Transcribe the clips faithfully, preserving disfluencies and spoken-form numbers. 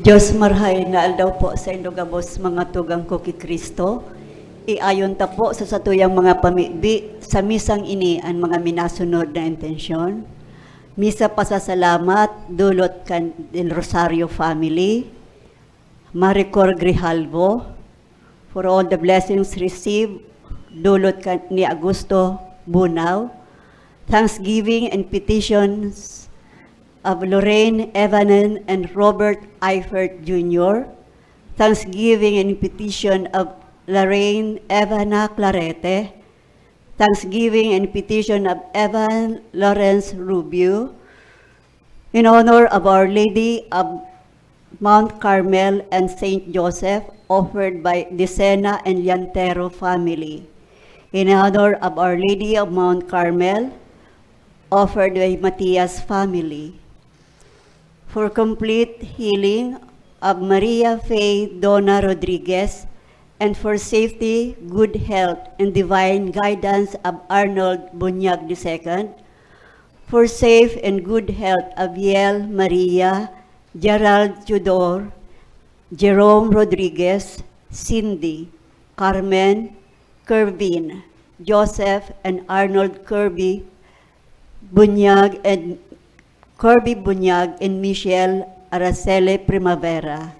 Diyos, marhay na aldaw po saindo gabos, mga tugang ko ki Cristo. Iayon ta po sa satuyang mga pamibi sa misang ini an mga minasunod na intensyon. Misa pasasalamat dulot kan Del Rosario family, Maricor Grijalvo, for all the blessings received, dulot kan ni Augusto Bunao. Thanksgiving and petitions of Lorraine Evanen and Robert Eifert Junior. Thanksgiving and petition of Lorraine Evana Clarete. Thanksgiving and petition of Evan Lawrence Rubio. In honor of Our Lady of Mount Carmel and Saint Joseph, offered by Decena and Llantero family. In honor of Our Lady of Mount Carmel, offered by Matias family. For complete healing of Maria Faye Dona Rodriguez, and for safety, good health, and divine guidance of Arnold Bunyag the second. For safe and good health of Yael Maria, Gerald Tudor, Jerome Rodriguez, Cindy, Carmen, Kervin, Joseph, and Arnold Kirby Bunyag, and Kirby Bunyag and Michelle Araceli Primavera.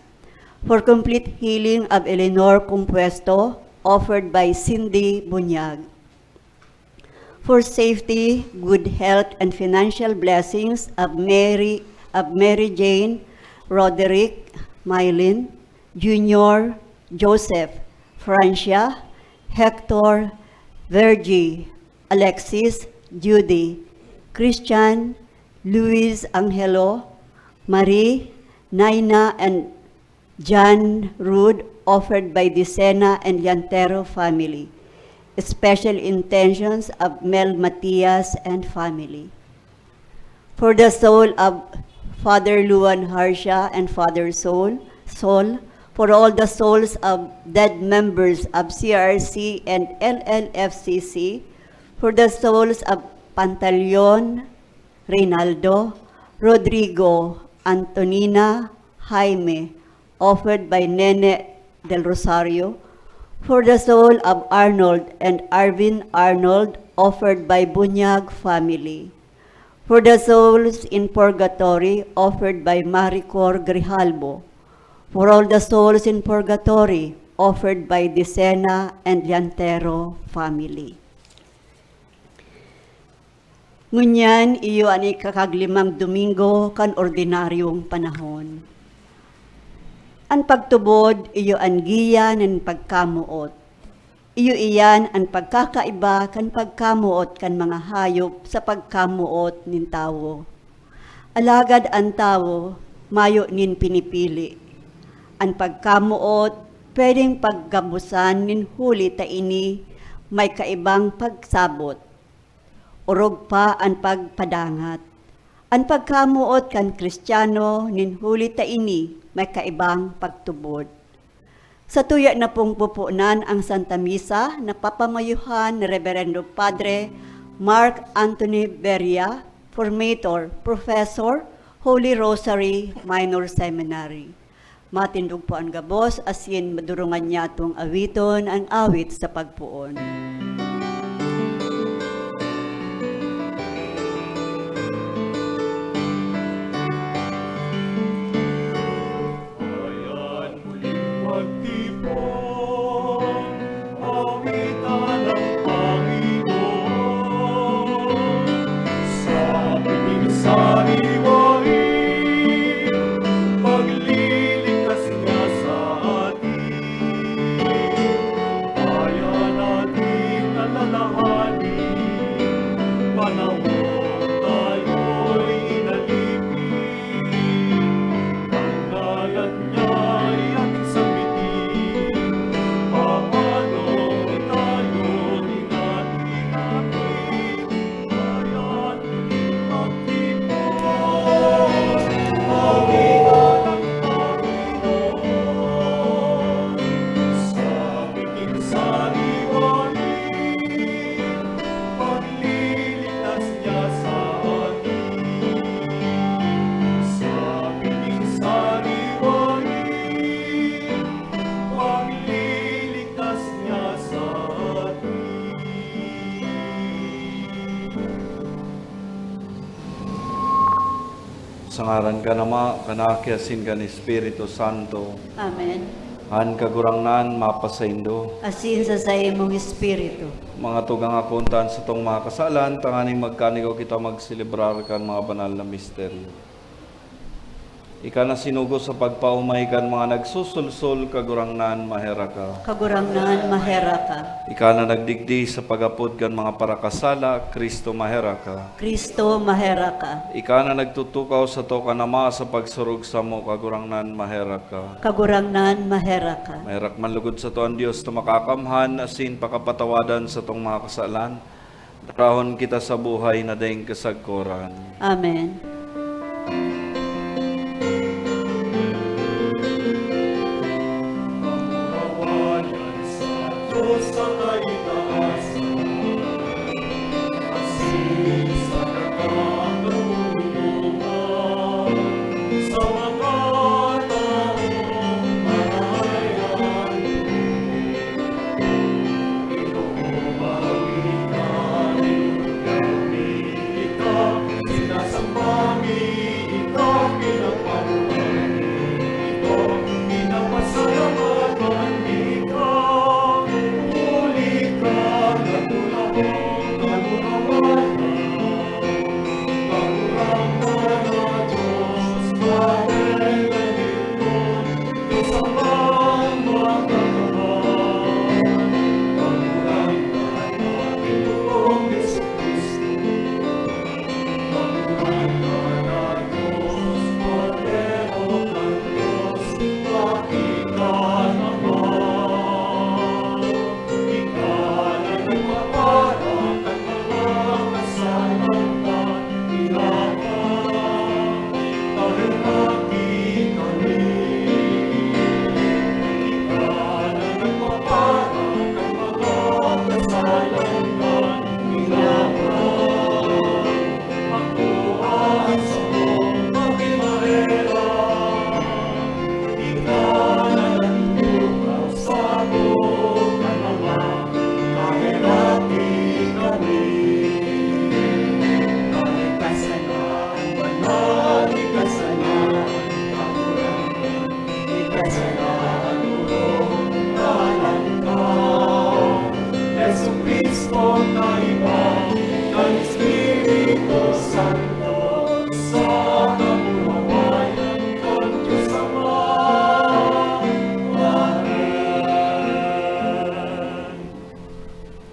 For complete healing of Eleanor Compuesto, offered by Cindy Bunyag. For safety, good health, and financial blessings of Mary, of Mary Jane, Roderick, Mylene, Junior, Joseph, Francia, Hector, Virgie, Alexis, Judy, Christian, Luis, Angelo, Marie, Naina, and John Rude, offered by Decena and Llantero family. Special intentions of Mel Matias and family. For the soul of Father Luan Harsha and Father Soul, Sol, for all the souls of dead members of C R C and L L F C C, for the souls of Pantaleon, Reynaldo, Rodrigo, Antonina, Jaime, offered by Nene Del Rosario, for the soul of Arnold and Arvin Arnold, offered by Bunyag family, for the souls in purgatory, offered by Maricor Grijalbo, for all the souls in purgatory, offered by Decena and Llantero family. Ngunyan, iyo an ikakaglimang Domingo kan ordinaryong panahon. An pagtubod, iyo an giya nin pagkamoot. Iyo iyan an pagkakaiba kan pagkamoot kan mga hayop sa pagkamoot nin tawo. Alagad an tawo mayo nin pinipili. An pagkamoot pwedeng paggabusan nin huli ta ini may kaibang pagsabot. Orog pa an pagpadangat. An pagkamoot kan Kristiyano nin huli ta ini may kaibang pagtubod. Sa tuya na pong pupunan ang Santa Misa na papamayohan ni Reverendo Padre Mark Anthony Beria, Formator, Professor, Holy Rosary Minor Seminary. Matindog po an gabos, asin madurongan niyatong awiton an awit sa pagpoon. Ayan muling magtipon, awitan ang Panginoon. Sa pining sariwain, paglilikas niya sa atin. Kaya natin alalahanin, panahon tayo'y inalipin. Ang ngalan niya'y ating sambitin, paano tayo di natin atin? Kaya natin magtipon. Sa ngaran kan Ama, kan Aki, asin kan Espiritu Santo. Amen. An Kagurangnan mapasaindo. Asin sa saimong espiritu. Mga tugang, akontan satong mga kasalan, tanganing magkanigaw kita magselebrar kan mga banal na misteryo. Ika na sinugo sa pagpaomay kan mga nagsusulsol, Kagurangnan, maherak ka. Kagurangnan, maherak ka. Ika na nagdigdi sa pag-apod kan mga parakasala, Kristo, maherak ka. Kristo, maherak ka. Ika na nagtutukaw sato kan Ama sa pagsurog samo, Kagurangnan, maherak ka. Kagurangnan, maherak ka. Maherak man lugod sato an Dios na makakamhan, asin pakapatawadan satong mga kasalan, darahon kita sa buhay na daing kasagkoran. Amen.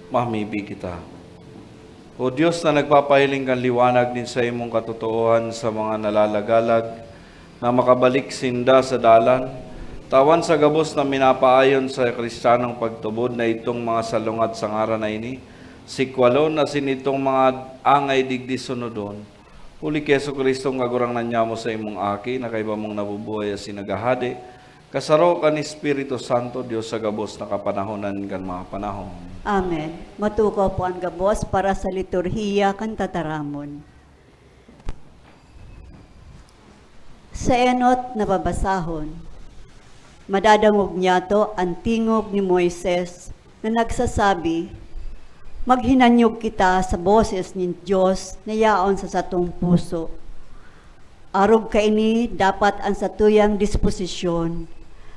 Mamibi kita. O Dios na nagpapahiling kan liwanag nin saimong katotoohan sa mga nalalagalag, na makabalik sinda sa dalan, tawan sa gabos na minapaayon sa Kristiyanong pagtubod na idtong mga salungat sa ngaran na ini, sikwalon asin idtong mga angay digdi sunodon, huli ki Jesu-Cristo, Kagurangnan nyamo, sa imong Aki, na kaiba mong nabubuhay asin naghahade, kasaro kan Espiritu Santo, Dios sa gabos na kapanahonan kan mga panahon. Amen. Matukaw po an gabos para sa liturhiya kan tataramon. Sa enot na babasahon, madadangog niyato an tingog ni Moises na nagsasabi, "Maghinanyog kita sa boses nin Dios na yaon sa satong puso." Arog kaini dapat an satuyang disposisyon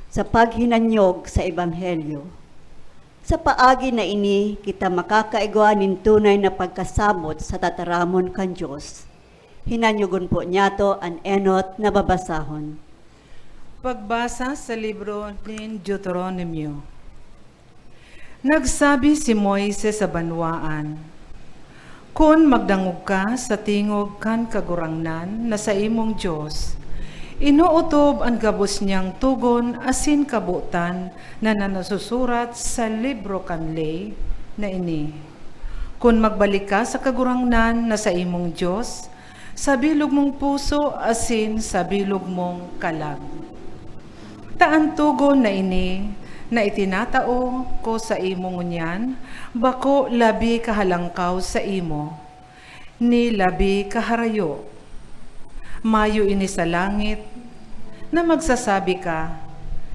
sa paghinanyog sa ebanghelyo. Sa paagi na ini, kita makakaigwa nin tunay na pagkasabot sa tataramon kan Dios. Hinanyogon po niyato an enot na babasahon. Pagbasa sa libro nin Deuteronomio. Nagsabi si Moises sa banwaan, "Kun magdangog ka sa tingog kan Kagurangnan na saimong Dios, inootob an gabos niyang togon asin kabotan na nasusurat sa libro kan ley na ini. Kun magbalik ka sa Kagurangnan na saimong Dios, sa bilog mong puso asin sa bilog mong kalag." Ta an togon na ini na itinatao ko saimo ngunyan, bako labi kahalangkaw saimo, ni labi kaharayo. Mayo ini sa langit, na magsasabi ka,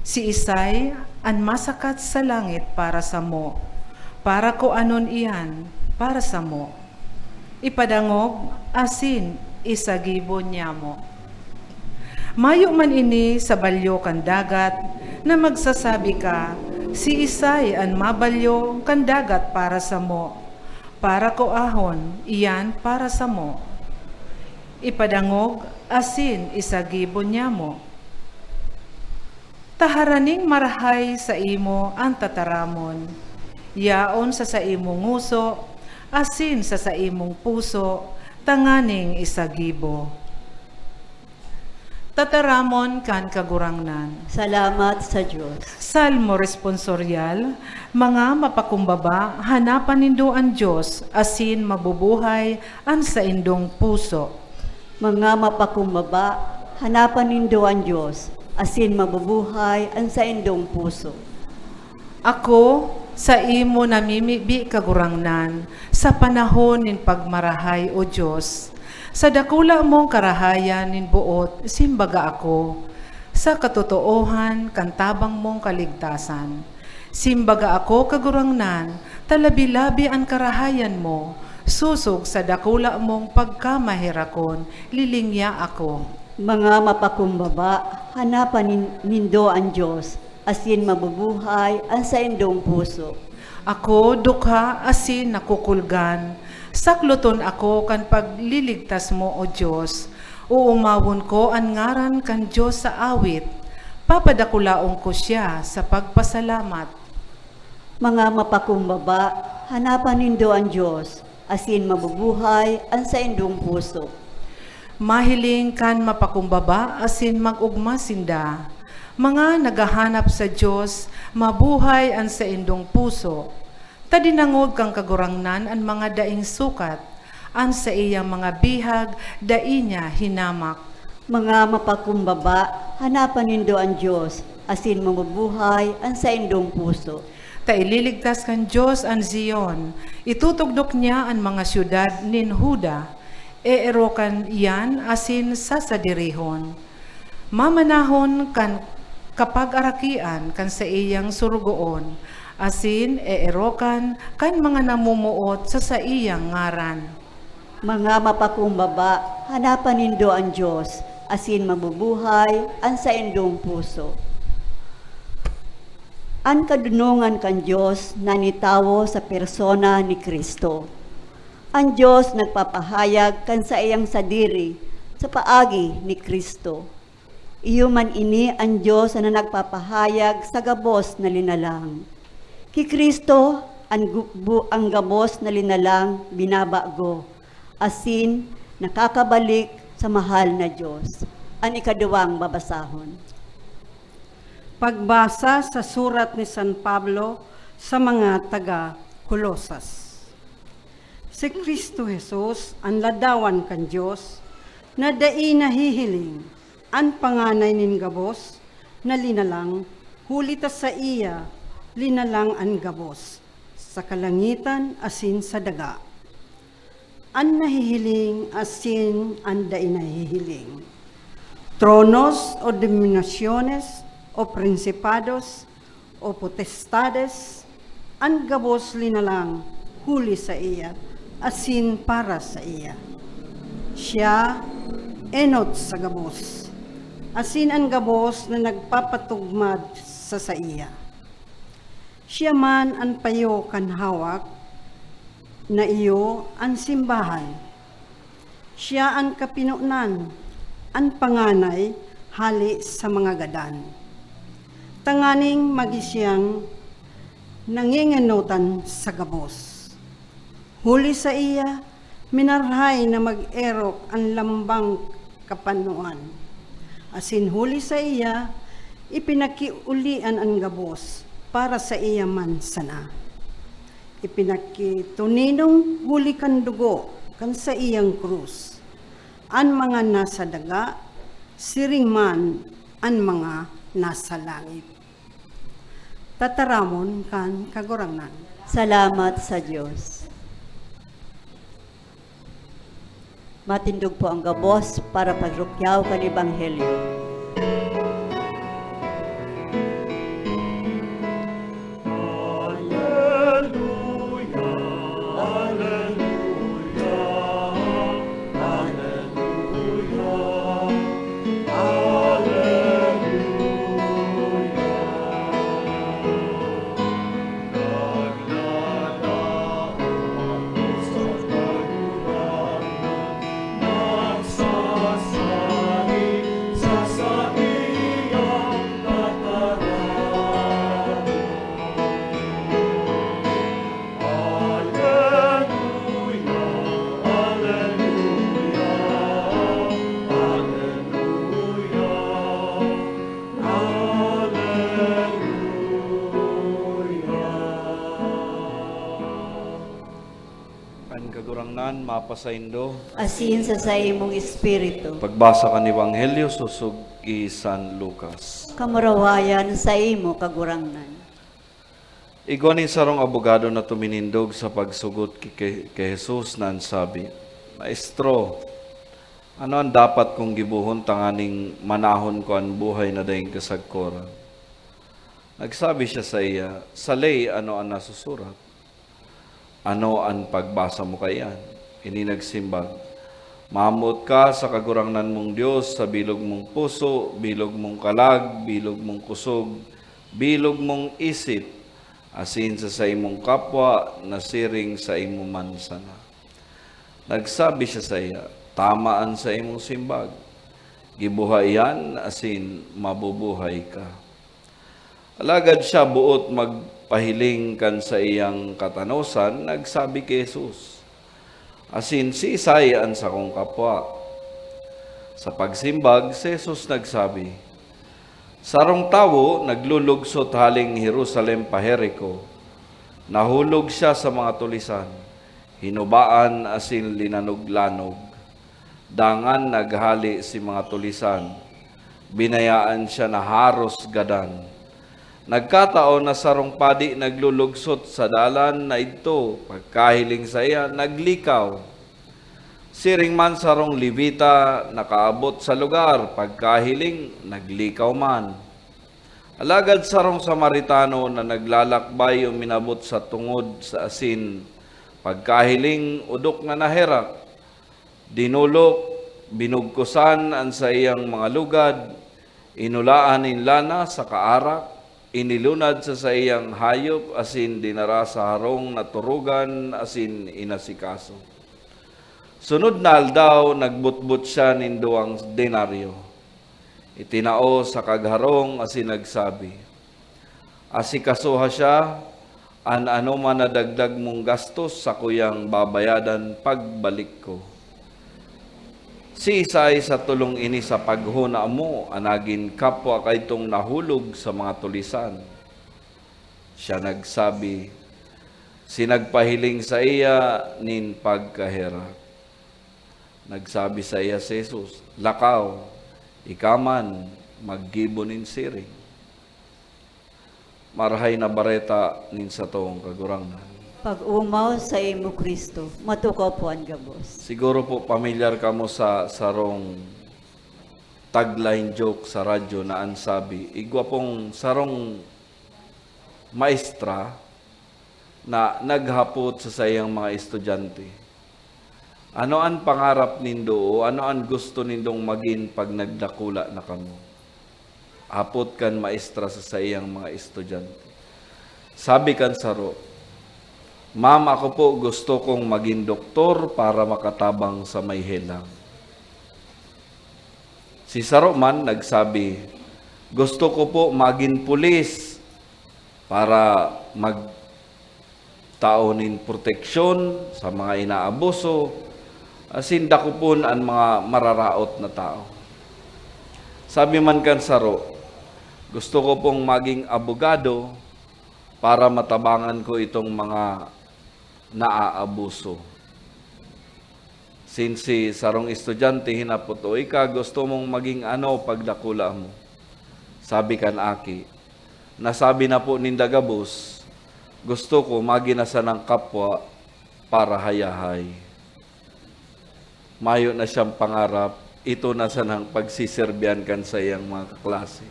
"Siisay an masakat sa langit para samo, para kuanon iyan para samo?" Ipadangog asin isagibo nyamo. Mayo man ini sa balyo kan dagat na magsasabi ka, "Siisay an mabalyo kan dagat para samo?" Para ko ahon, iyan para samo. Ipadangog asin isagibo niyamo. Ta haraning marahay saimo an tataramon, yaon sa saimong ngoso asin sa saimong puso tanganing isagibo. Tataramon kan Kagurangnan. Salamat sa Dios. Salmo Responsoryal. Mga mapakumbaba, hanapan nindo an Dios, asin mabubuhay an saindong puso. Mga mapakumbaba, hanapan nindo an Dios, asin mabubuhay an saindong puso. Ako, saimo namimibi, Kagurangnan, sa panahon nin pagmarahay, O Dios. Sa dakula mong karahayan nin boot, simbaga ako, sa katotoohan kan tabang mong kaligtasan. Simbaga ako, Kagurangnan, ta labi-labi an karahayan mo, sosog sa dakula mong pagkamaherakon, lilingya ako. Mga mapakumbaba, hanapan nin-, nindo an Dios, asin mabubuhay an saindong puso. Ako dukha asin nakukulgan, sakloton ako kan pagliligtas mo, O Dios. Oomawon ko an ngaran kan Dios sa awit, papadakulaon ko siya sa pagpasalamat. Mga mapakumbaba, hanapan nindo an Dios, asin mabubuhay an saindong puso. Mahiling kan mapakumbaba asin mag-ogma sinda. Mga naghahanap sa Dios, mabuhay an saindong puso. Ta dinangog kan Kagurangnan an mga daing sukat, an saiyang mga bihag dai niya hinamak. Mga mapakumbaba, hanapan nindo an Dios, asin mabubuhay an saindong puso. Ta ililigtas kan Dios an Zion, itutugdok niya an mga syudad nin Juda. Eerokan iyan asin sasadirihon. Mamanahon kan kapagarakian kan saiyang sorogoon, asin eerokan kan mga namumuot sa saiyang ngaran. Mga mapakumbaba, hanapan nindo an Dios, asin mabubuhay an saindong puso. An kadonongan kan Dios nanitawo sa persona ni Cristo. An Dios nagpapahayag kan saiyang sadiri sa paagi ni Cristo. Iyo man ini an Dios na nagpapahayag sa gabos na linalang. Ki Cristo, an gu-, bu-, an gabos na linalang binabago, asin nakakabalik sa mahal na Dios. An ikaduwang babasahon. Pagbasa sa surat ni San Pablo sa mga taga Colosas. Si Cristo Jesus, an ladawan kan Dios, na dai nahihiling, an panganay nin gabos na linalang, huli ta saiya linalang an gabos, sa kalangitan asin sa daga. An nahihiling asin an dai nahihiling. Tronos o dominasyones o prinsipados o potestades, an gabos linalang huli saiya, asin para saiya. Siya enot sa gabos, asin an gabos na nagpapatugmad sa saiya. Siya man an payo kan hawak, na iyo an simbahan. Siya an kapinonan, an panganay hale sa mga gadan, tanganing magi siyang nangingenotan sa gabos. Huli saiya, minarahay na mag-erok an lambang kapanoan, asin huli saiya, ipinakiulian an gabos para saiya man sana. Ipinakituninong huli kan dugo kan saiyang krus an mga nasa daga, siring man an mga nasa langit. Tataramon kan Kagurangnan. Salamat sa Dios. Matindog po ang gabos para pagrukyaw kan Ebanghelyo. Aleluya, aleluya, aleluya, Pasaindo. Asin sa saimong espiritu. Pagbasa kan Ebanghelyo sosog ki San Lucas. Kamurawayan sa imo, Kagurangnan. Igwa nin sarong abogado na tuminindog sa pagsugot ki, ki, ki Jesus na an sabi, "Maestro, ano an dapat kong gibohon tanganing manahon ko an buhay na daing kasagkoran?" Nagsabi siya saiya, "Sa ley, ano an nasusurat?" "Ano an pagbasa mo kaiyan?" Ini nagsimbag, "Mamoot ka sa Kagurangnan mong Dios sa bilog mong puso, bilog mong kalag, bilog mong kusog, bilog mong isip, asin sa saimong kapwa na siring saimo man sana." Nagsabi siya saiya, "Tama an saimong simbag. Gibuha iyan asin mabubuhay ka." Alagad siya boot magpahiling kan saiyang katanosan, nagsabi ki Jesus, "Asin siisay an sakong kapwa?" Sa pagsimbag, si Jesus nagsabi, "Sarong tawo naglulugsot haling Jerusalem pa Jerico. Nahulog siya sa mga tulisan, hinubaan asin linanog-lanog. Dangan naghale si mga tulisan, binayaan siya na haros gadan. Nagkataon na sarong padi naglulugsot sa dalan na idto, pagkahiling saiya, naglikaw. Siring man sarong Levita nakaabot sa lugar, pagkahiling, naglikaw man. Alagad sarong Samaritano na naglalakbay uminabot sa tungod sa asin, pagkahiling, odok na naherak. Dinolok, binugkusan an saiyang mga lugad, inulaan nin lana saka arak, inilunad sa saiyang hayop asin dinara sa harong na turugan asin inasikaso. Sunod na aldaw, nagbutbot siya nin duwang denaryo. Itinao sa kagharong asin nagsabi, "Asikasoha siya, an anoman na dagdag mong gastos sakuyang babayadan pagbalik ko." "Siisay sa tolong ini sa paghona mo an nagin kapwa kaidtong nahulog sa mga tulisan?" Siya nagsabi, "Si nagpahiling saiya nin pagkaherak." Nagsabi saiya si Jesus, "Lakaw, ika man maggibo nin siring." Marahay na Bareta nin satong Kagurangnan. Pag-omaw saimo, Cristo. Matukaw po an gabos. Siguro po pamilyar kamo sa sarong tagline joke sa radyo na an sabi, igwa pong sarong maestra na naghapot sa saiyang mga estudyante, "Ano an pangarap nindo o ano an gusto nindong magin pag nagdakula na kamo?" Hapot kan maestra sa saiyang mga estudyante. Sabi kan saro, "Ma'am, ako po gusto kong magin doktor para makatabang sa may helang." Si saro man nagsabi, "Gusto ko po magin pulis para magtao nin proteksyon sa mga inaabuso, asin dakopon an mga mararaot na tao." Sabi man kan saro, "Gusto ko pong maging abogado para matabangan ko itong mga naaabuso." Since si sarong estudyante hinapot, "O ika, gusto mong maging ano pagdakula mo?" Sabi kan aki, "Nasabi na po ninda gabos, gusto ko magin na sanang kapwa para hayahay." Mayo na siyang pangarap, ito na sanang pagsiserbihan kan saiyang mga kaklase.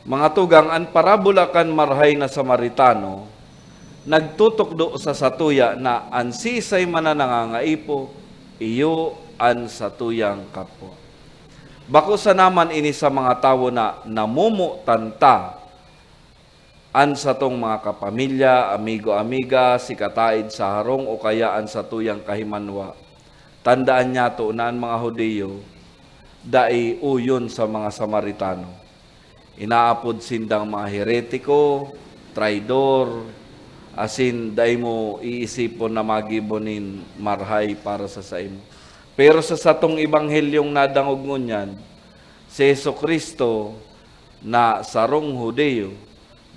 Mga tugang, an parabola kan marahay na Samaritano nagtutukdo sa satuya na an siisay man na nangangaipo, iyo an satuyang kapwa. Bako sana man ini sa mga tawo na namomotan ta, an satong mga kapamilya, amigo-amiga, sikataid sa harong o kaya an satuyang kahimanwa. Tandaan niyato na an mga Judio dai oyon sa mga Samaritano. Inaapod sindang mga heretiko, traidor, asin dai mo iisipon na magibo nin marahay para sa saimo. Pero sa satong ebanghelyong nadangog ngunyan, si Jesu-Cristo na sarong Judio,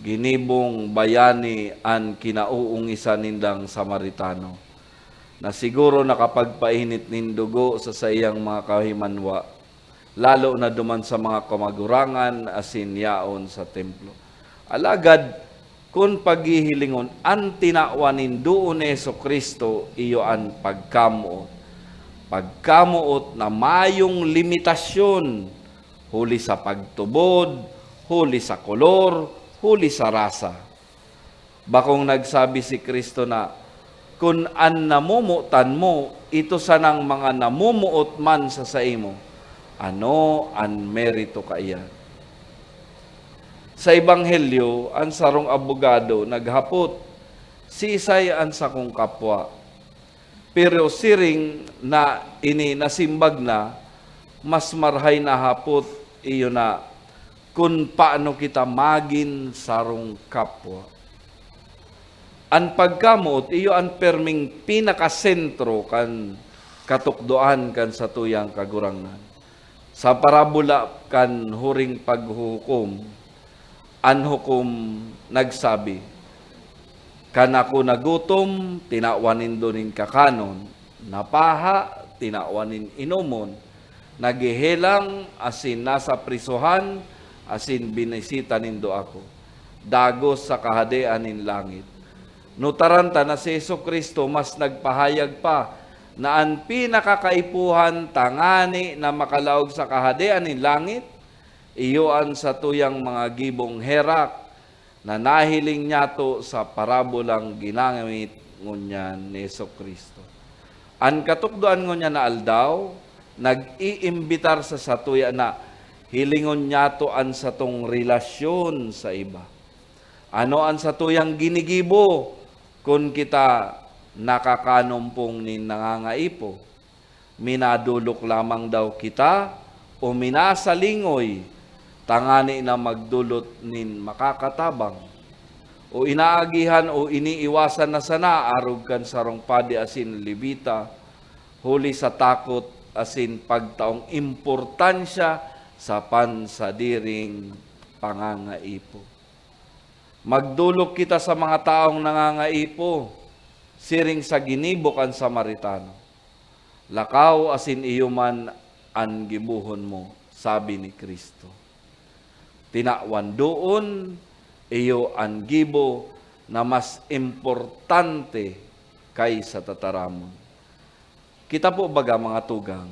ginibong bayani an kinauungisan nindang Samaritano. na siguro nakapagpainit nin dugo sa saiyang mga kahimanwa, lalo na duman sa mga kamagurangan asin yaon sa templo. Alagad, kun paghihilingon, an tinawan nin duon ni Jesu-Cristo iyo an pagkamoot. Pagkamoot na mayong limitasyon, huli sa pagtubod, huli sa kolor, huli sa rasa. Bakong nagsabi si Cristo na, "Kun an namomotan mo, ito sanang mga namomoot man sa saimo, ano an merito kaiyan?" Sa Ebanghelyo, an sarong abogado naghapot, "Siisay an sakong kapwa?" Pero siring na ini nasimbag na, mas marhay na hapot iyo na kun paano kita magin sarong kapwa. An pagkamoot iyo an perming pinakasentro kan katukdoan kan satuyang Kagurangnan. Sa parabola kan huring paghuhukom, an hukom nagsabi, "Kan ako nagutom, tinawan nindo nin kakanon, napaha, tinawan nin inomon, naghehelang, asin nasa prisohan, asin binisita nindo ako." Dagos sa Kahadean nin langit. Nutaran ta na si Jesu-Cristo mas nagpahayag pa na an pinakakaipuhan tangani na makalaog sa Kahadean nin langit, iyo an satuyang mga gibong herak na nahiling niyato sa parabolang ginamit ngunyan ni Jesu-Cristo. An katukdoan ngunyan na aldaw, nag-iimbitar sa satuya na hilingon niyato an satong relasyon sa iba. Ano an satuyang ginigibo kun kita nakakanompong nin nangangaipo? Minadolok lamang daw kita o minasalingoy tangani na magdolot nin makakatabang? O inaagihan o iniiwasan na sana arog kan sarong padi asin Levita, huli sa takot asin pagtaong importansya sa pansadiring pangangaipo? Magdolok kita sa mga taong nangangaipo, siring sa ginibo kan Samaritano. "Lakaw asin iyo man an gibohon mo," sabi ni Cristo. Tinawan doon, iyo an gibo na mas importante kaysa tataramon. Kita po baga, mga tugang,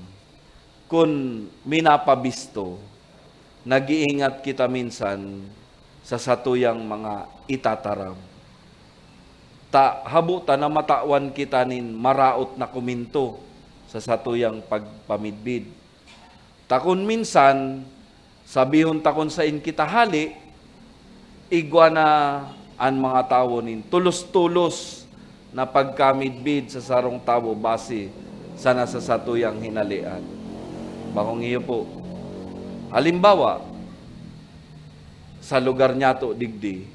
kun minapabisto, nag-iingat kita minsan sa satuyang mga itataram. Ta habo ta na matawan kita nin maraot na komento sa satuyang pagpamidbid. Ta kun minsan, sabihon ta kun saen kita hale, igwa na an mga tawo nin tolos-tolos na pagkamidbid sa sarong tawo base sana sa satuyang hinalean. Bakong iyo po. Halimbawa, sa lugar niyato digdi,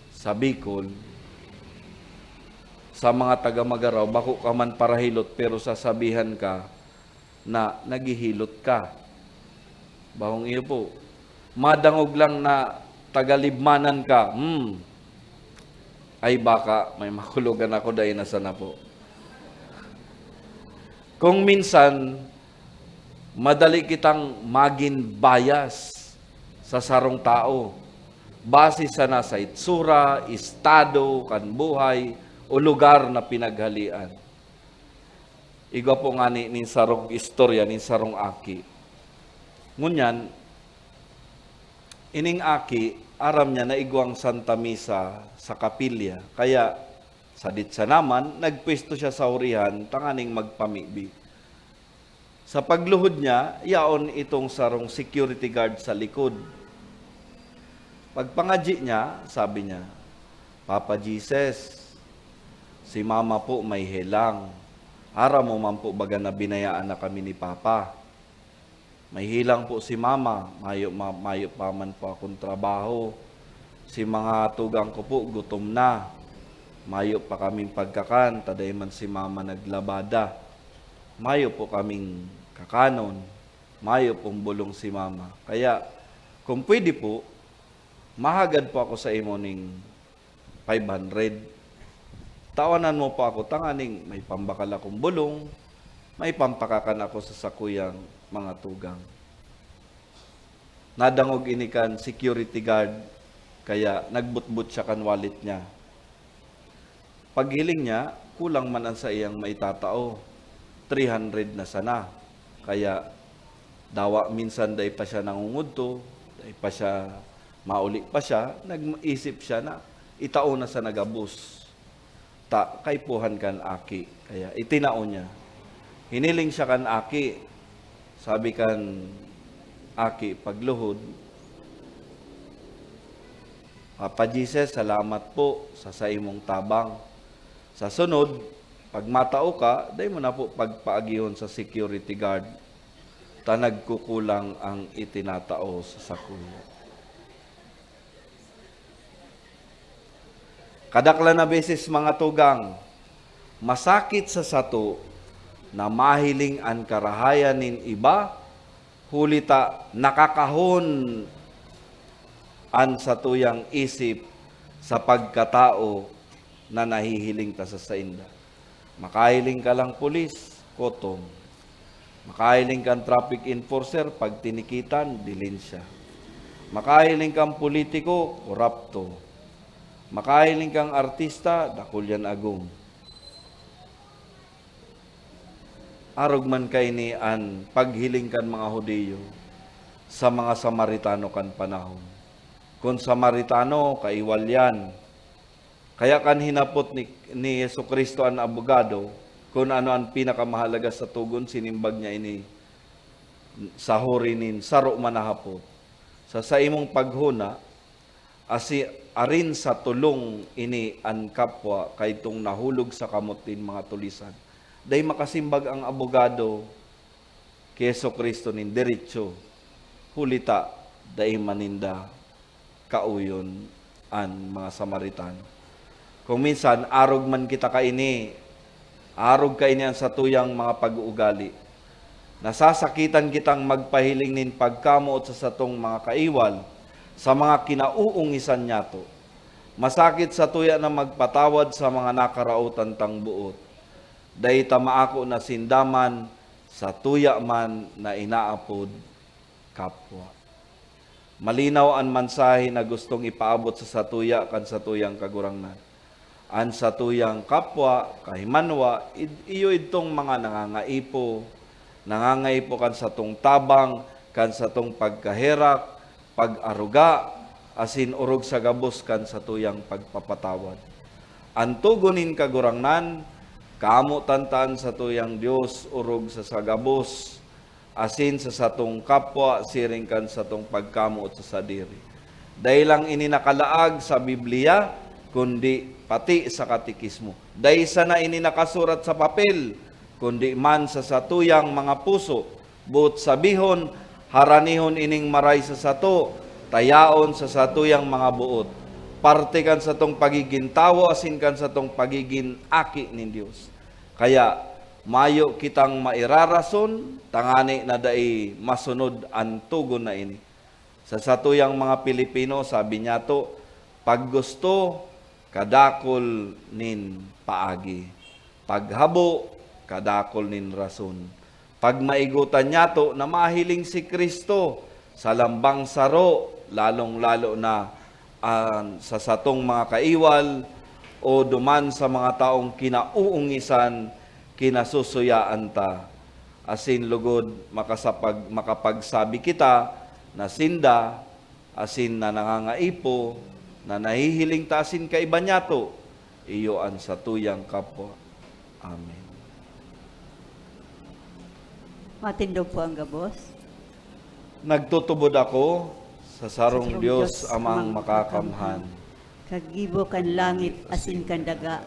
sa Bicol, sa mga taga Magaraw, bako ka man parahilot, pero sasabihan ka na naghihilot ka. Bakong iyo po. Madangog lang na tagalibmanan ka, hmm, ay, baka may makulogan ako, dai na sana po. Kung minsan, madali kitang magin bias sa sarong tao, base sana sa itsura, estado kan buhay, o lugar na pinaghalean. Igwa po ngani nin sarong istorya nin sarong aki. Ngunyan, ining aki, aram niya na igwang Santa Misa sa kapilya, kaya sadit sana man, nagpwesto siya sa hurihan tanganing magpamibi. Sa pagluhod niya, yaon itong sarong security guard sa likod. Pagpangadyi niya, sabi niya, "Papa Jesus, si Mama po may helang. Aram mo man po baga na binayaan na kami ni Papa. May helang po si Mama, mayo, ma-, mayo pa man po akong trabaho. Si mga tugang ko po gutom na. Mayo pa kaming pagkakan, ta dai man si Mama naglabada. Mayo po kaming kakanon, mayo pong bulong si Mama. Kaya, kung pwede po, mahagad po ako sa imo ning five hundred." Tawanan mo pa ako tanganing may pambakal akong bulong, may pampakakan ako sa sakuyang mga tugang." Nadangog ini kan security guard, kaya nagbutbot siya kan wallet niya. Paghiling niya, kulang man an saiyang maitatao, three hundred na sana. Kaya dawa minsan dai pa siya nangungudto, dai pa siya, mauli pa siya, nag-isip siya na itao na sa nagabos. Ta kaipuhan kan aki, kaya itinao niya. Hiniling siya kan aki. Sabi kan aki pagluhod, "Papa Jesus, salamat po sa saimong tabang. Sa sunod, pag matao ka, dai mo na po pagpaagihon sa security guard, ta nagkukulang ang itinatao sa sakuya." Kadaklan na beses, mga tugang, masakit sa sato na mahiling an karahayan nin iba, huli ta nakakahon an satuyang isip sa pagkatao na nahihiling ta sa sainda. Makahiling ka lang pulis, kotom. Makahiling kang traffic enforcer, pag tinikitan, dilin siya. Makahiling kang politiko, korapto. Makahiling kang artista, dakul yan agom. Arog man kaini an paghiling kan mga Judio sa mga Samaritano kan panahon. Kun Samaritano, kaiwal yan. Kaya kan hinapot ni, ni Jesu-Cristo an abogado kun ano an pinakamahalaga sa togon, sinimbag niya ini sa huri nin saro man na hapot. Sa saimong paghona, asi-, arin sa tolong ini an kapwa kaidtong nahulog sa kamot nin mga tulisan. Dai makasimbag ang abogado ki Jesu-Cristo nin deretso, huli ta dai man ninda kauyon an mga Samaritano. Kung minsan, arog man kita kaini, arog kaini an satuyang mga pag-uugali. Nasasakitan kitang magpahiling nin pagkamoot sa satong mga kaiwal, sa mga kinauungisan nyato. Masakit satuya na magpatawad sa mga nakaraotan tang boot. Dai ta maako na sinda man satuya man na inaapod kapwa. Malinaw an mensahe na gustong ipaabot sa satuya kan satuyang Kagurangnan. An satuyang kapwa, kahimanwa, id-, iyo idtong mga nangangaipo, nangangaipo kan satong tabang, kan satong pagkaherak, pag-aruga, asin orog sa gabos kan satuyang pagpapatawad. An togon nin Kagurangnan, kamotan ta an satuyang Dios orog sa, sa gabos, asin sa satong kapwa siring kan satong pagkamoot sa sadiri. Dai lang ini nakalaag sa Biblia, kundi pati sa Katekismo. Dai sana ini nakasurat sa papel, kundi man sa satuyang mga puso. Boot sabihon, haranihon ining maray sa sato, ta yaon sa satuyang mga boot. Parte kan satong pagigin tawo asin kan satong pagigin aki nin Dios. Kaya, mayo kitang mairarason, tangani na dai masunod an togon na ini. Sa satuyang mga Pilipino, sabi niyato, "Pag gusto, kadakul nin paagi. Pag habo, kadakul nin rason." Pag maigotan niyato na mahiling si Cristo sa lambang saro, lalong-lalo na, ah, sa satong mga kaiwal o duman sa mga taong kinauungisan, kinasosuyaan ta. Asin lugod makasapag-, makapagsabi kita na sinda asin na nangangaipo, na nahihiling ta asin kaiba niyato, iyo an satuyang kapwa. Amen. Matindog po ang gabos. Nagtutubod ako sa sarong Sa sarong Dios Dios Amang Amang Makakamhan. Makakamhan. Kagibo kan langit asin kan daga,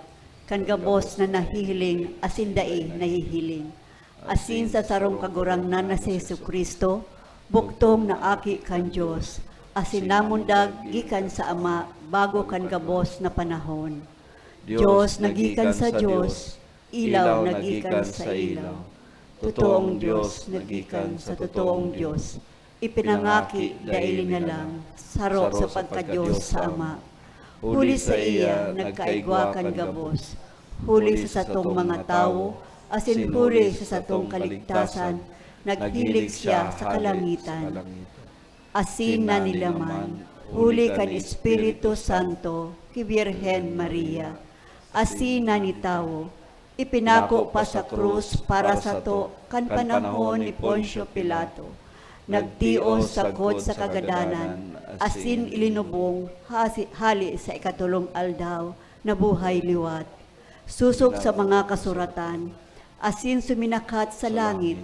kan gabos na nahihiling asin dai nahihiling. Asin sa sarong Kagurangnan na si Jesu-Cristo, bugtong na Aki kan Dios, asin namundag gikan sa Ama bago kan gabos na panahon. Dios na gikan sa Dios, ilaw na gikan sa ilaw, totoong Dios na gikan sa totoong Dios, ipinangaki dai linalang, sarong sa pagka-Dios sa Ama. Huli saiya nagkaigwa kan gabos, huli sa satong mga tawo, asin huli sa satong kaligtasan, naghilig siya sa kalangitan. Asin na nilaman, huli kan Espiritu Santo, ki Birhen Maria. Asin na nitawo, ipinako pa sa krus para sato kan panahon ni Poncio Pilato. Nagtios sagkod sa kagadanan, asin ilinubong hasi-, hali sa ikatolong aldaw, nabuhay liwat. Sosog sa mga kasuratan, asin suminakat sa langit,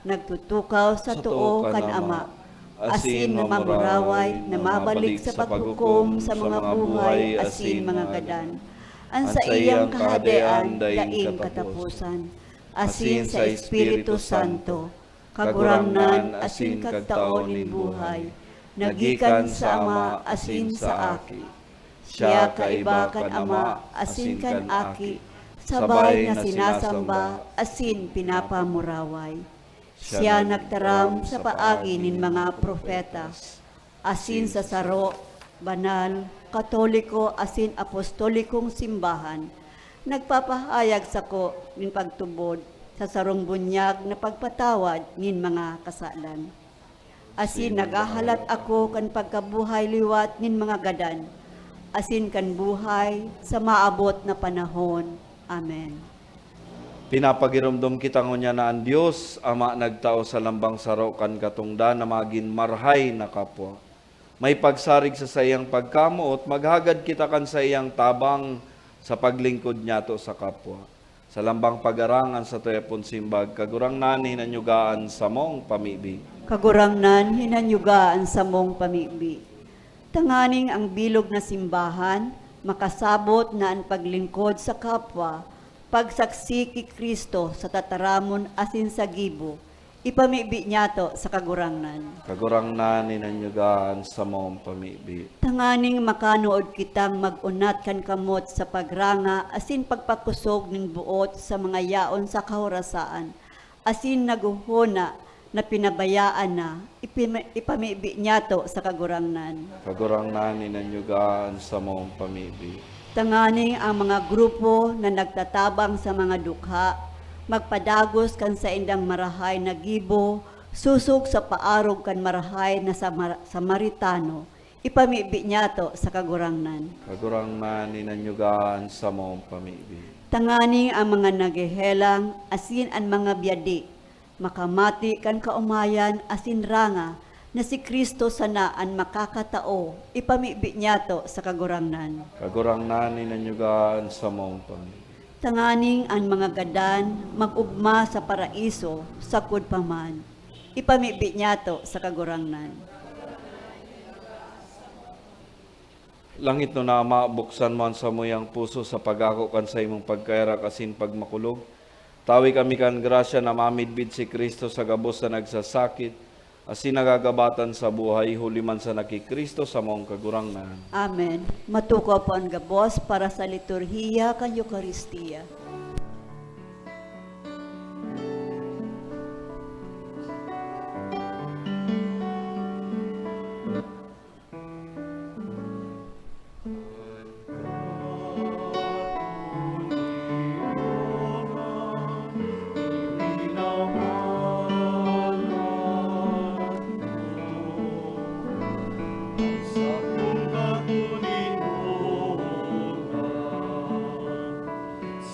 nagtutukaw sa too kan Ama, asin mamamuraway na mabalik sa paghukom sa mga buhay asin mga gadan. An saiyang kahadean daing kataposan, asin sa Espiritu Santo, Kagurangnan asin kagtao nin buhay, na gikan sa Ama asin sa Aki. Siya kaiba kan Ama asin kan Aki, sabay na sinasamba asin pinapamuraway. Siya nagtaram sa paagi nin mga propeta, asin sa saro, banal, katoliko asin apostolikong simbahan, nagpapahayag sako nin pagtubod sa sarong bunyag na pagpatawad nin mga kasalan. Asin naghahalat ako kan pagkabuhay liwat nin mga gadan, asin kan buhay sa maabot na panahon. Amen. Pinapagiromdom kita ngunyan na an Dios Ama nagtao sa lambang saro kan katongdan na magin marahay na kapwa. May pagsarig sa saiyang pagkamoot, maghagad kita kan saiyang tabang sa paglingkod niyato sa kapwa. Sa lambang pag-arang an satoya pong simbag, Kagurangnan, hinanyugaan samong pamibi. Kagurangnan, hinanyugaan samong pamibi. Tanganing ang bilog na simbahan makasabot na an paglingkod sa kapwa, pagsaksi ki Cristo sa tataramon asin sa gibo, ipamibi niyato sa Kagurangnan. Kagurangnan, hinanyugaan samong pamibi. Tanganing makanood kitang mag-unat kan kamot sa pagranga asin pagpakosog nin boot sa mga yaon sa kahorasaan, asin naghohona na pinabayaan na, ipimi-, ipamibi niyato sa Kagurangnan. Kagurangnan, hinanyugaan samong pamibi. Tanganing ang mga grupo na nagtatabang sa mga dukha magpadagos kan saindang marahay na gibo, sosog sa paarog kan marahay na Samar-, Samaritano, ipamibi niyato sa Kagurangnan. Kagurangnan, hinanyugaan samong pamibi. Tanganing ang mga naghehelang asin an mga byadi makamati kan kaomayan asin ranga na si Cristo sana an makakatao, ipamibi niyato sa Kagurangnan. Kagurangnan, hinanyugaan samong pamibi. Tanganing an mga gadan mag-ogma sa paraiso sagkod pa man, ipamibi niyato sa Kagurangnan. Langitnon na Ama, buksan mo an samuyang puso sa pag-ako kan saimong pagkaherak asin pagmakulog. Tawi kami kan grasya na mamidbid si Cristo sa gabos na nagsasakit, asin nagagabatan sa buhay, huli man sana ki Cristo samong Kagurangnan. Amen. Matukaw po an gabos para sa liturhiya kan Eukaristia.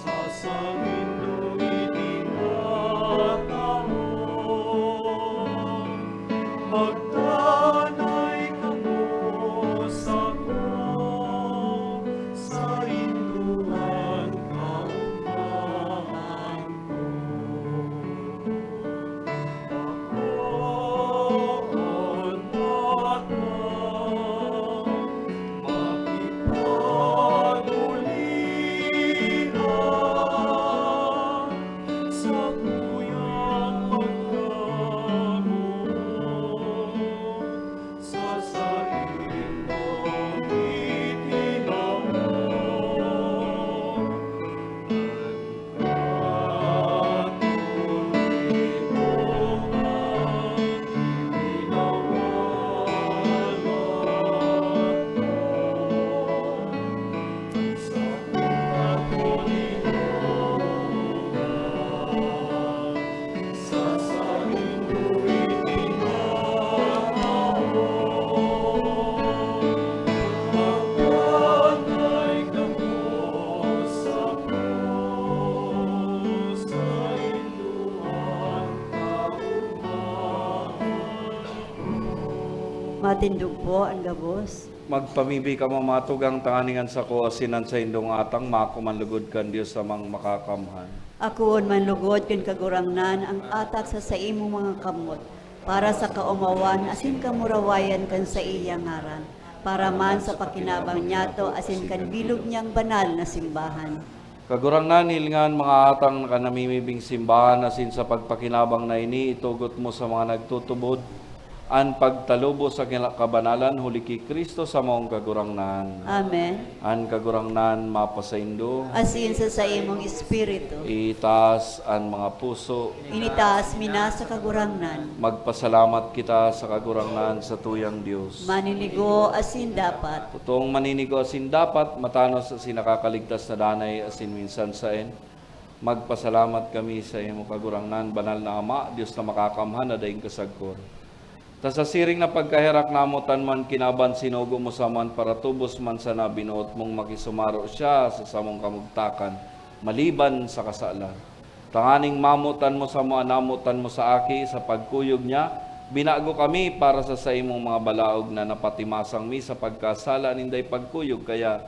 Sa saindo itinatao, magdanay kamo sako, saindo an kaogmahan ko. Matindog po an gabos. Magpamibi kamo, mga tugang, tanganing an sako asin an saindong atang maako man lugod kan Dios Amang Makakamhan. Akoon man lugod kan Kagurangnan ang atak sa saimong mga kamot, para sa kaomawan asin kamurawayan kan saiyang ngaran, para man sa pakinabang niyato asin kan bilog niyang banal na simbahan. Kagurangnan, hilinga an mga atang kan namimibing simbahan, asin sa pagpakinabang na ini, itugot mo sa mga nagtutubod an pagtalubo sa kina-, kabanalan, huli ki Cristo samong Kagurangnan. Amen. An Kagurangnan mapasaindo. Asin sa saimong espiritu. Itaas an mga puso. Initaas mi na sa Kagurangnan. Magpasalamat kita sa Kagurangnan, sa tuyang Dios. Maninigo asin dapat. Totoong maninigo asin dapat, matanos asin nakakaligtas na danay asin minsan saen. Magpasalamat kami sa imo, Kagurangnan, Banal na Ama, Dios na makakamhan na daing kasagkor. Ta sa siring na pagkaherak namo, tan man kinaban sinugo mo sa man paratubos man sana binoot mong makisumaro siya sa samong kamugtakan, maliban sa kasalan. Tanganing mamotan mo samo an namotan mo sa Aki sa pagkuyog niya, binago kami para sa saimong mga balaog na napatimasang mi sa pagkasala ninday pagkuyog. Kaya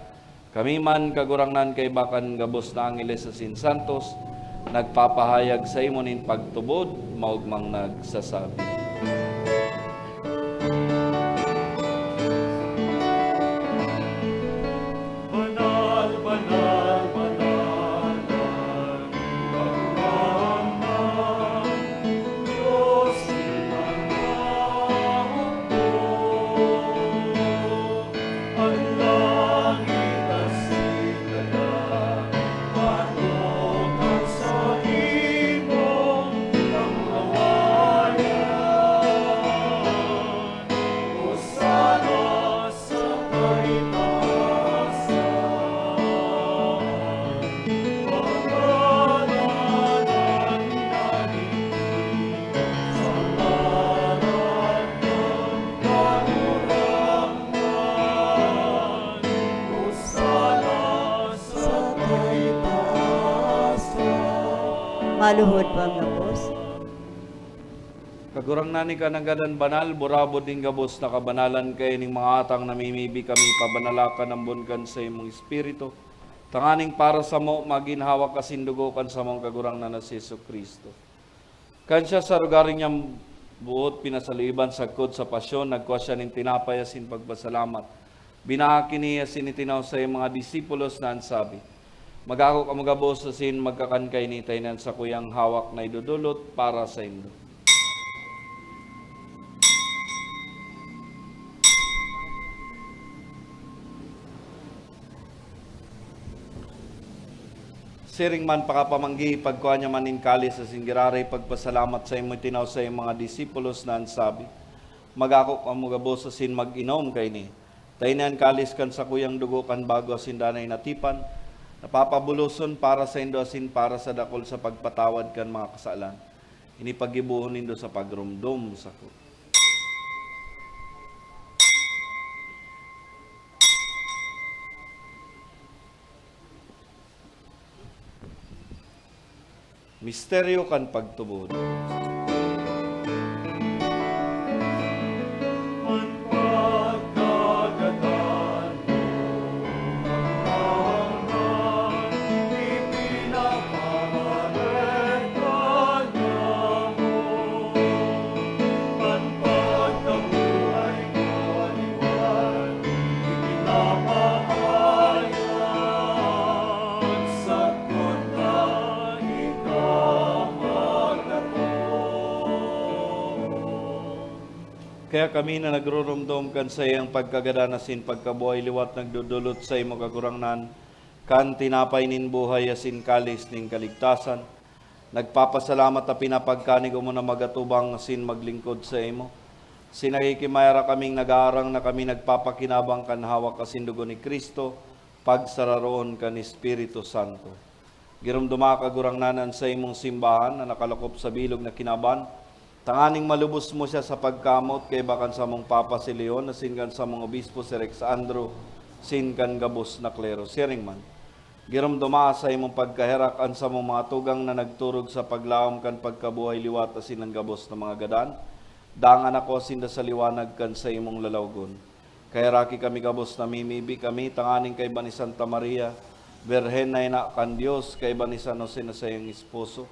kami man, Kagurangnan, kaiba kan gabos na angheles asin santos, nagpapahayag saimo nin pagtubod, maogmang nagsasabi. Banal, banal, banal, banal, Kagurangnan, Dios nin mga hukbo. An langit asin daga, panotan sa imong kamurawayan. Hosana sa kaitaasan. Pagkanan an hinadigdi sa ngaran kan Kagurangnan. Hosana sa kaitaasan. Maluhod po ang gabos. Kagurangnan, ika nanggad an banal, burabod nin gabos na kabanalan, kaya ning mga atang namimibi kami, pabanala ka ambon kan saimong Espiritu, tanganing para samo magin hawak asin dugo kan samong Kagurangnan na si Jesu-Cristo. Kan siya sa arogaring niyang buot pinasaloiban sagkod sa pasyon, nagkua siya nin tinapay asin pagpasalamat. Binahak ini asin itinaw sa iyang mga disipulos na an sabi, "Mag-ako kamo gabos asin magkakan kaini, ta ini an sakuyang hawak na idodolot para saindo." Siring man pakapamanggi, pagkua niya man nin kalis asin giraray pagpasalamat sa imo, itinaw sa iyang mga disipulos na an sabi, "Mag-ako kamo gabos asin mag-inom kaini, ta ini an kalis kan sakuyang dugo kan bago asin danay na tipan, na papabuloson para saindo asin para sa dakul sa pagpatawad kan mga kasalan. Ini paggibohon nindo sa pagromdom sako." Misteryo kan pagtubod. An pagkagadan mo, Kagurangnan, ipinapamareka niamo. An pagkabuhay ko liwat, ipinapahayag, sagkod na ika magkatubod. Kaya kami na nagruromdom kan saiyang pagkagadan asin pagkabuhay liwat nagdodolot saimo, Kagurangnan, kan tinapay nin buhay asin kalis nin kaligtasan, nagpapasalamat ta pinapagkanig mo na magatubang asin maglingkod saimo. Asin nakikimayara kaming nag-aarang na kami nagpapakinabang kan hawak asin dugo ni Cristo, pagsararoon kan Espiritu Santo. Giromdoma, Kagurangnan, an saimong simbahan na nakalakop sa bilog na kinaban, tanganing malubos mo siya sa pagkamoot kaiba kan samong Papa si Leon asin kan samong Obispo si Rex Andrew asin kan gabos na klero. Siring man, giromdoma sa imong pagkaherak an samong mga tugang na nagturog sa paglaom kan pagkabuhay liwat asin an gabos na mga gadan, Dangan ako sinda sa liwanag kan saimong lalawgon. Kaheraki kami gabos namimibi kami tanganing kaiba ni Santa Maria, Birhen na ina kan Dios, kaiba ni San Jose na saiyang esposo,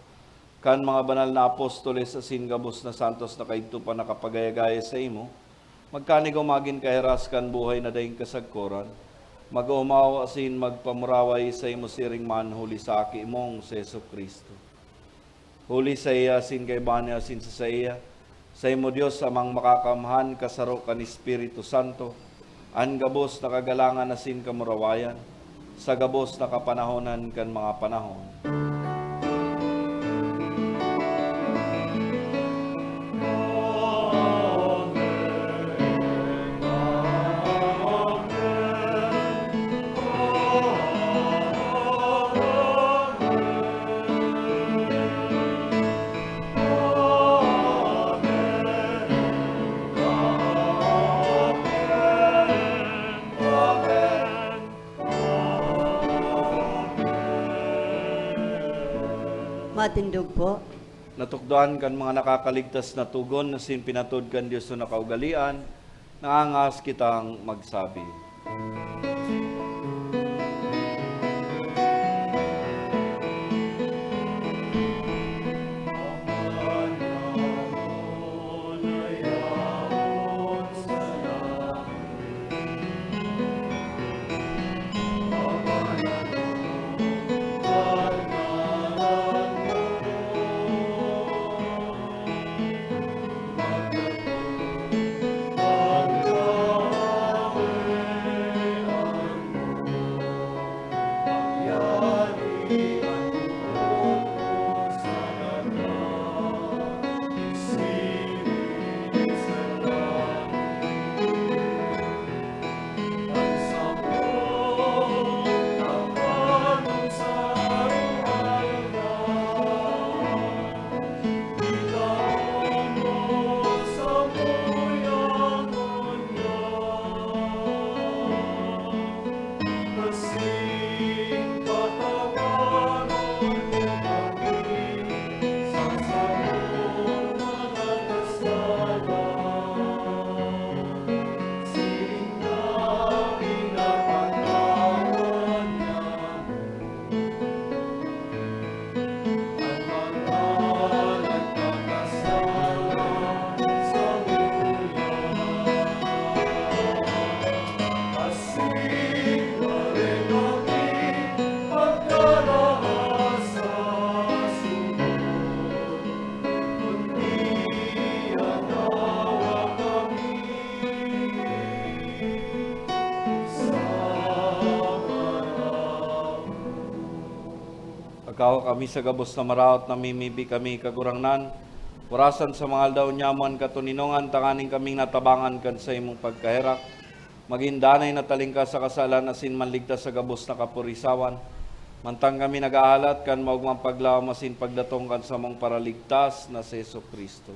kan mga banal na apostoles asin gabos na santos na kaidto pa nakapagaya-gaya saimo, magkanigo magin kahiras kan buhay na daing kasagkoran, mag-omaw asin magpamuraway saimo siring man huli sa Aki mong si Jesu-Cristo. Huli saiya, asin kaiba niya, asin sa saiya, saimo Dios, Amang Makakamhan, kasaro kan Espiritu Santo, an gabos na kagalangan asin kamurawayan, sa gabos na kapanahonan kan mga panahon. Matindog po. Natukdoan kan mga nakakaligtas na togon asin pinatod kan Dios na kaugalean, naangas kitang magsabi. Pagkawa kami sa gabos na maraot, namimibi kami, Kagurangnan, warasan sa mga aldaw niamo an katoninongan, tanganing kaming natabangan kan saimong pagkaherak, magin danay na talingkas sa kasalan asin manligtas sa gabos na kapurisawan, mantang kami nag-ahalat kan maogmang paglaom asin pagdatong kan samong Paraligtas na si Jesu-Cristo.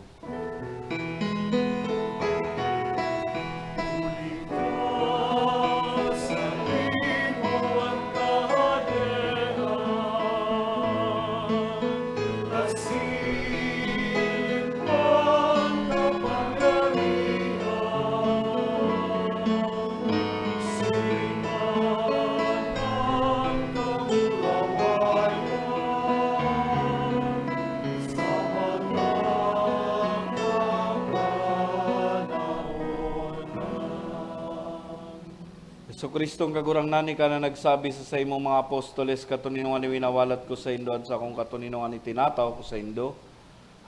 Jesu-Cristong Kagurangnan, ika na nagsabi sa saimong mga apostoles, "Katoninongan winawalat ko saindo an sakong katoninongan itinatao ko saindo."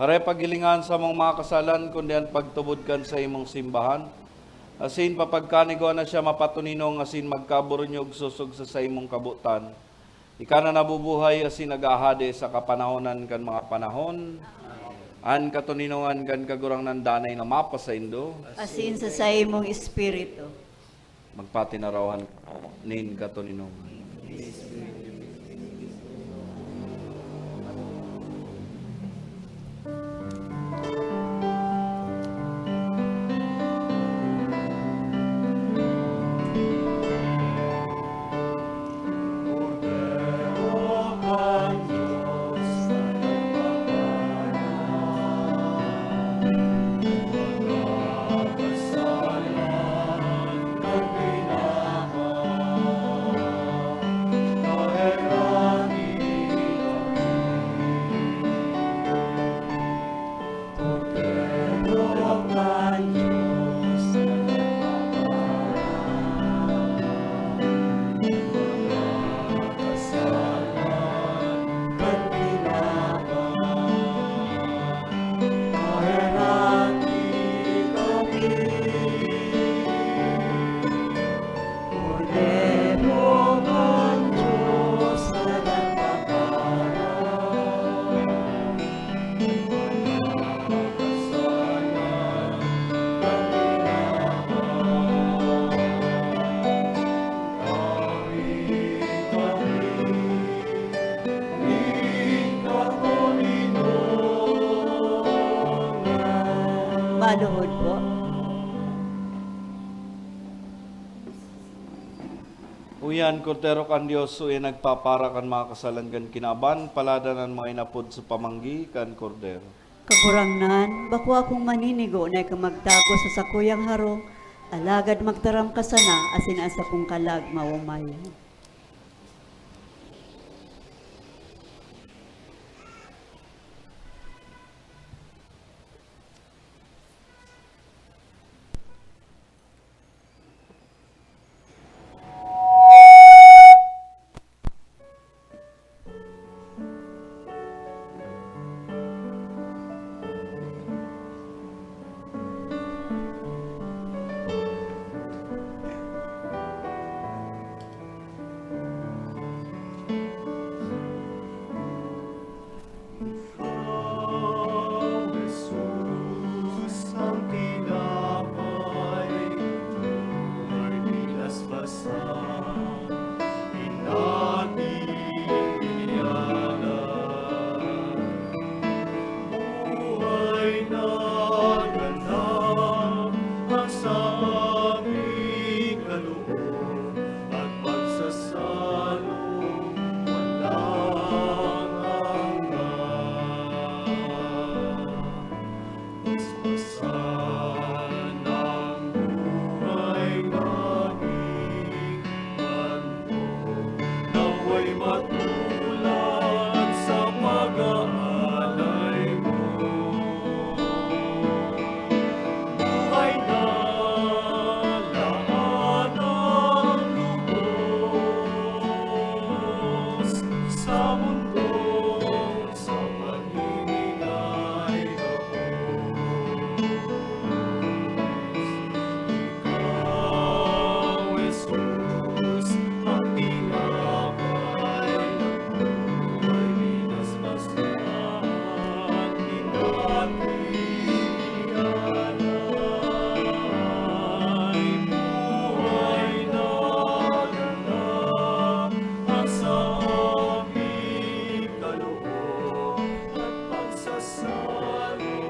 Hare paghilingan sa mong mga kasalan, kundi an pagtubod kan saimong simbahan. Asin papagkanigoan na siya mapatoninong asin magkaburunyog sosog sa saimong kabotan. Ika na nabubuhay asin naghahade sa kapanahonan kan mga panahon. An katoninongan kan Kagurangnan danay na mapasaindo. Asin sa saimong espiritu. Magpatinarawan nin katoninongan. Maluhod po. Uyan, Kordero kan Dios, uyan nagpapara kan mga kasalan kan kinaban, paladan an mga inapod sa pamanggi kan Kordero. Kagurangnan, bako akong maninigo na ika magtago sa sakuyang harong, alagad magtaram ka sana asin an sakong kalag maomay. Ikaw, Jesus, ang tinapay, buhay binasbasan, in ating inihalat. Buhay na ganap ang sa aming kaloob at pagsasalong walang hanggan. Paspasan ang buhay naming handog, nawa'y matulad sa pag-aalay mo. Buhay na laan ang lubos sa mundong sa paghiningay gabos. Ikaw, Jesus, ang tinapay na buhay, minasmas na an inalay, buhay na ganap ang sa aming kaloob at pagsasalong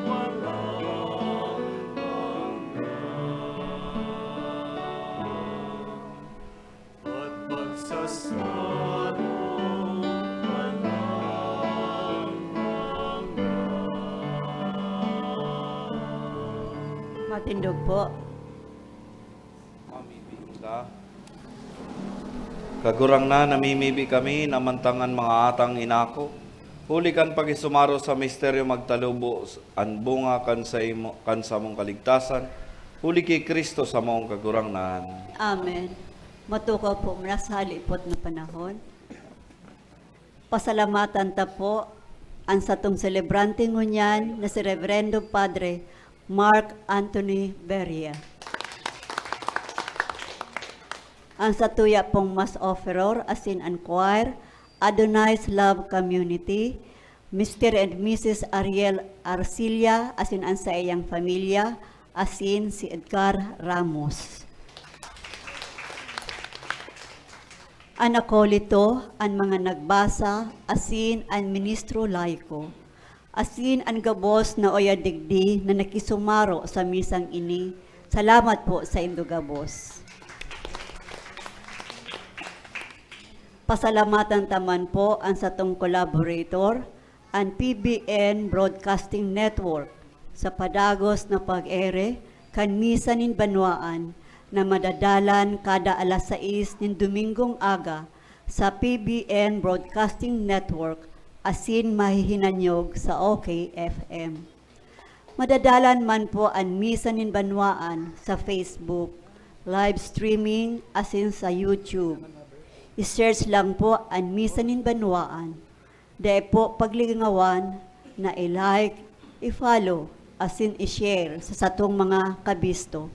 walang hanggan. At pagsasalong walang hanggan. Matindog po. Mamimibi ka. Kagurangnan, namimibi kami na mantang an mga atang inako, huli kan pakisumaro sa misteryo, magtalubo an bunga kan sa imo, kan samong kaligtasan, huli ki Cristo samong Kagurangnan. Amen. Matukaw po muna sa halipot na panahon. Pasalamatan ta po an satong selebrante ngunyan na si Reverendo Padre Mark Anthony Beria. An satuya pong Mass Offeror asin an choir, Adonai's Love Community, Mister and Missus Ariel Arcilla asin an saiyang pamilya, asin si Edgar Ramos. An akolito, an mga nagbasa, asin an ministro laiko, asin an gabos na oy at digdi na nakisumaro sa misang ini, salamat po saindo gabos. Pasalamatan ta man po an satong collaborator, an P B N Broadcasting Network, sa padagos na pag-ere kan Misa nin Banwaan na madadalan kada alas sais nin Domingong aga sa P B N Broadcasting Network asin mahihinanyog sa O K F M. Madadalan man po an Misa nin Banwaan sa Facebook, live streaming asin sa YouTube. I-search lang po an Misa nin Banwaan. Dai po paglingawan na i-like, i-follow, asin i-share sa satong mga kabisto,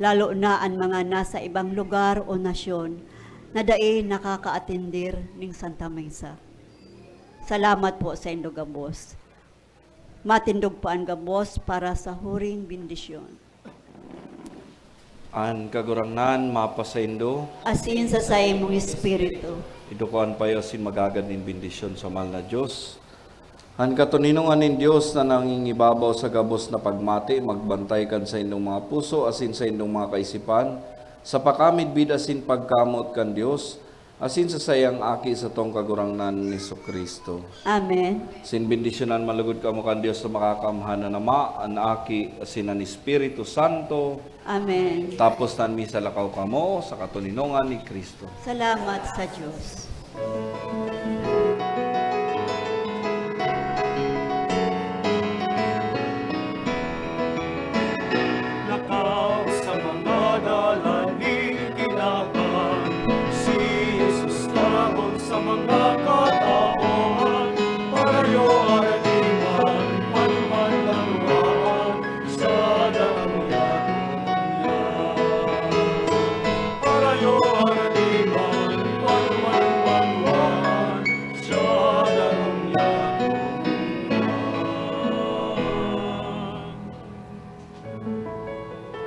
lalo na an mga nasa ibang lugar o nasyon na dai nakakaatendir nin Santa Misa. Salamat po saindo gabos. Matindog po an gabos para sa huring bendisyon. An Kagurangnan mapasaindo. Asin sa saimong espiritu. Idukoan pa iyo sin magagad nin bendisyon sa mahal na Dios. An katoninongan nin Dios na nangingibabaw sa gabos na pagmati, magbantay kan saindong mga puso asin saindong mga kaisipan, sa pakamidbid asin pagkamoot kan Dios, asin sa saiyang Aki, satong Kagurangnan, Jesu-Cristo. Amen. Sin bendisyonan man logod kamo kan Dios na makakaamhan, an Ama, an Aki, asin an Espiritu Santo. Amen. Tapos na an misa, lakaw kamo sa katoninongan ni Cristo. Salamat sa Dios. Lakaw sa mga dalan ni Kinaban, si Jesus tagon sa mga katawohan, parayo aradiman, panuman laruaan, sa dakong yaon niya. Parayo